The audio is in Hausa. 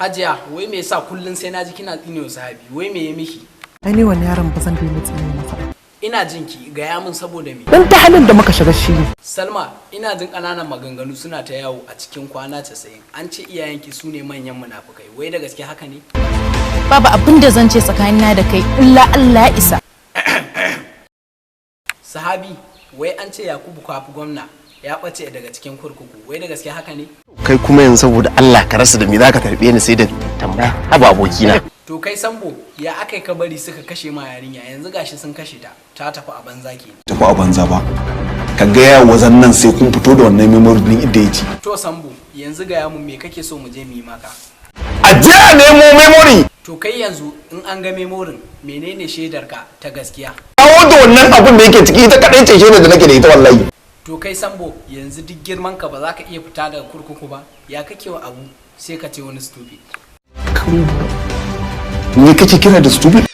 Hajiya, wai me yasa kullun sai naji kina tsinewa Sahabi? Wai me ya miki? Ai ni wani yaron ba zan daina tsine masa ba. Ina jinki, gaya min saboda me? Dan ta halin da muka shiga shi ne. Salma, ina jin ƙananan maganganu suna ta yawo a cikin Kwana 90. An ce iyayenki su ne manyan munafukai. Wai da gaske haka ne? Babu abin da zan ce tsakanina da kai illa Allah ya isa. Sahabi, wai an ce Yakubu Kwafi gwamna ya ɓace daga cikin kurkuku. Wai da gaske haka ne? Kai kuma yanzu saboda Allah ka rasa da me zaka tarbe ni sai da tambaya? Haba abokina. To kai Sambo, ya aka yi ka bari suka kashe ma yarinya? Yanzu gashi sun kashe ta, ta tafi a banza ke. Tafi a banza ba. Ka gaya wazan nan sai kun fito da wannan memory din inda yake. To Sambo, yanzu gaya mun, me kake so mu je mu yi maka? A je a nemo memory. To kai yanzu in an ga memoryn, menene shaidarka ta gaskiya? Kawo da wannan abun da yake ciki, ita kadai ce shaidar da nake da ita wallahi. To kai Sambo, yanzu duk girman ka ba za ka iya fita daga kurkuku ba? Ya kake wa abu sai ka ce wani stupid? Ni kake kira da stupid?